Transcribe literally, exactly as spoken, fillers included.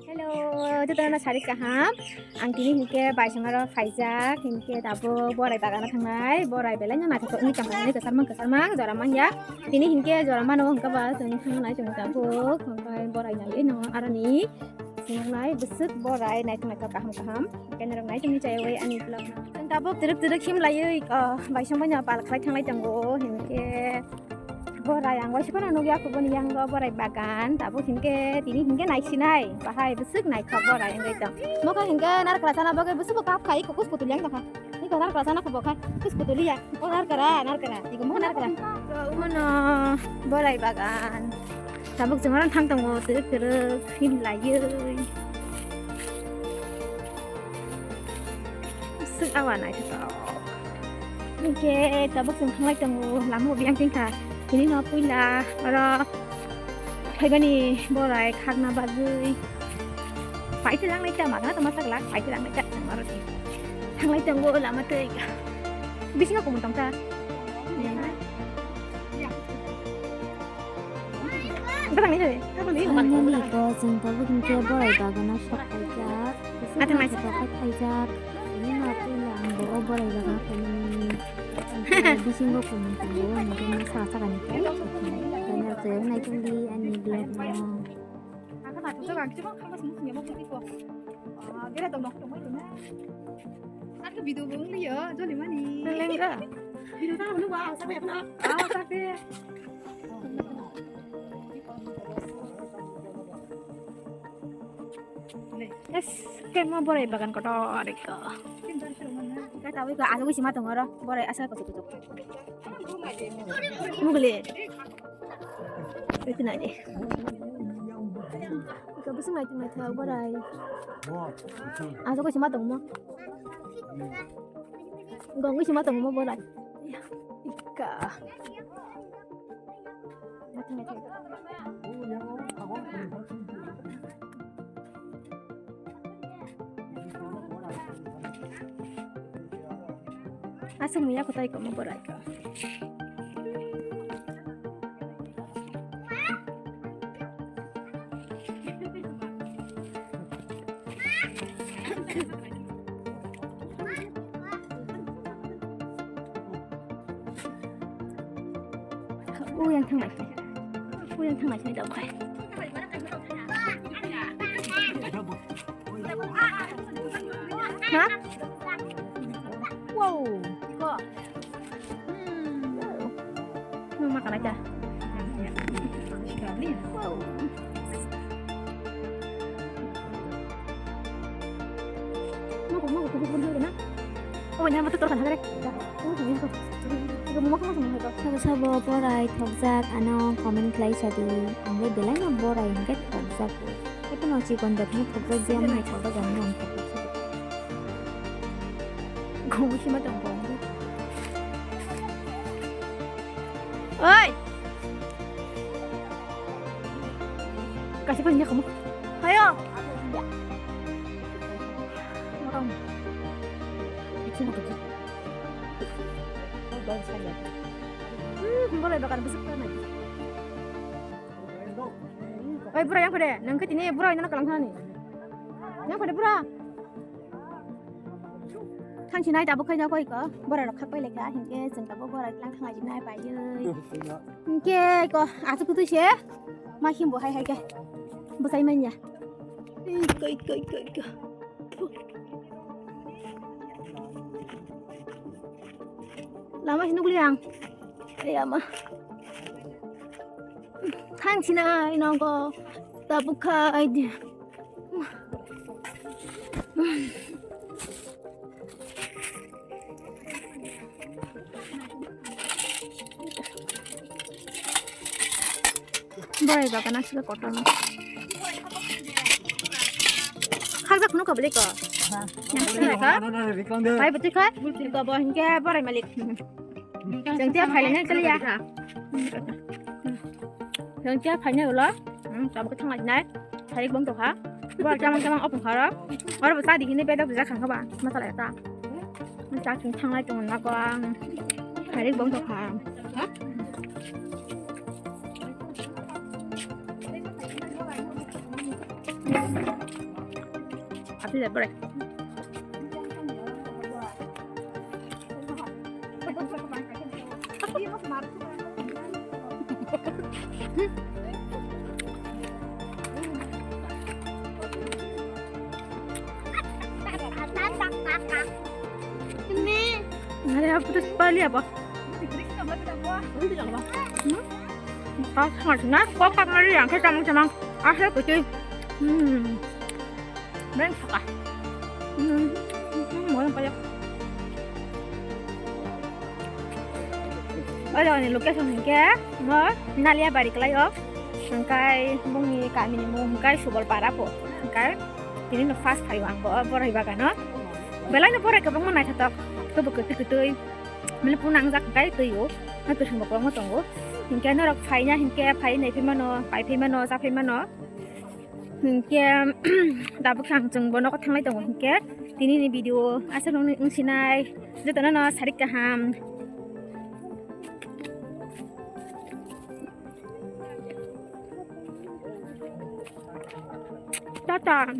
Hello, jotono sari kaham. Ang tini hinkhe baisongaro phaijak, hinkhe tabuk borai bagano thangnai. Borai belai no naithok wngwi tongkha, hwnwi kwchar mang kwchar mang jora mangya. Tini hinkhe jora mano hwnkha ba chwng thangnai chwng tabuk, hwnkhe borai naiwi no aroni. Sinoknai bwswk borai naithok naithok kaham kaham. Khe norok nai tongwi chaywi ani vlog no. Chwng tabuk twrwk twrwk himlaiwi, ah, baisong baino pal khlai thanglai tongo, hinkhe borai ang waisa phano nukya kho boni yango borai bagan. Tabuk hinkhe tini hinkhe naisinai bahai bwswk naithok borai wngwi tong. Mokha hinkhe narwkra chana bagwi bwswk bo kap khai kukus kutul yang tongkha. Iko narkara sana kubo khai. Kus kutulia. Oh, narkara, narkara. Iko mo narkara. Uno borai bagan. Tabuk chwng oro thang tongo, twrwk twrwk himlaiwi. Swk awa naithotok. Hwnkhe tabuk chwng thanglai tongo, lama bo biyang tingkha. Tini no puila oro phaibani borai khakna bagwi. Paithalang naita, magana tongma saglak, paithalang naita, thanglai tongo lama twi. Bisingo kumun tongkha. Finally, ko chwng tabuk hinkhe borai bagano sok phaijak. Atang naisa. Sok phaijak. Ini ma puila ang bo o borai bagano phaimani. Bisingo kumun tongo, hinkhe saka saka ni. Kanya chwng nai tongdi ani vlog no. Ang kha naithok, ang kisa khama simi simi mo kiti ko. Ah, bera tong nok tong mai tong na. Ang kha video bo wng liya, joli mani. Lengga. Video ta hunu ba, ang sakbe khna. Ah, sakbe. Yes, kemo borai bagan kotor eko. Kata wika alo wisi ma tong oro, borai asa kotor kotor. Mugule. Ito na di. Ikaw, basta may tingnan sa, baray. Asa ko si matong mo. Gong ko si matong mo, baray. Ika. Matong, matong. Aswk muya kwtai komo borai ko. Uyang thanglai. Uyang thanglai sai dok khai. Ha? Wow. Iko. Hmm. Nung makan aja. Wow. Moko, moko, kubu, kubu, kubu, na? Oh, nyama tuh terus ada. Sabo sabo borai thokjak ano comment khlai sadi. Ang le belai no borai hingke thokjak. Kotono chikon jatni thokjak jia mai thokjak ang no ang thokjak. Gong sima tong gong. Oi. Kasih pun dia kamu. Ayo. Orang. Itu nak kerja. Hmm, boleh bakar besok kan lagi. Oi, bura, yang pada. Nang ke tini bura, ini nak kalang sana ni. Yang pada bura. Thang sinai tabuk khai jakoi ko, bora rok khak pai lekha, hinkhe chwng tabuk bora tlang thang ajinai pai. Hinkhe ko, asuk tu se, ma him bo hai hai khe. Bwsai manya. Iko, iko, iko, iko. Lama sini kuliang. Ei ama. Thang sinai nongko. Tabuk khai di. Borai bagan aswk kotorma. Khakjak phunuk ka bwlwi ko? Yang sini ka? Bai bwtwi kha? Ko bo hinkhe borai malik. Chwng tia phailai nai chaliya. Chwng tia phainai ulo. Hmm, tabuk thang lai nai. Pharik bong tokha. Bo chamang chamang opong kharo. Oro bo chadi hini bedok rijak khang kha ba. Ma chalai ta. Chak chwng thang lai tong na ko ang. Pharik bong tokha. Sila bore. Nare apa terus pali apa? Kau sangat senang, kau kamar yang kita mau sama. Akhir kucing. Hmm. Beng saka. Hmm. Hmm, mau yang banyak. Oro ni location hingke, ngo Nalia bari kelai o. Hingkai bongni kami ni mung hingkai Subol para po. Hingkai tini no first phaio ang bo, borai bagano. Belai no borai kebang mo naithotok. Kebo ketui ketui. Mane phunang jak hingkai tui o. Na tui hingbo kwbangma tongo. Hingke norok phaina hingke phai nai phai mano, pai phai mano, cha phai mano. Hingke tabuk ang chwng bo nogo thanglai tongo hingke tini ni video aswk nung wngsinai jotono no sarik kaham. Tata.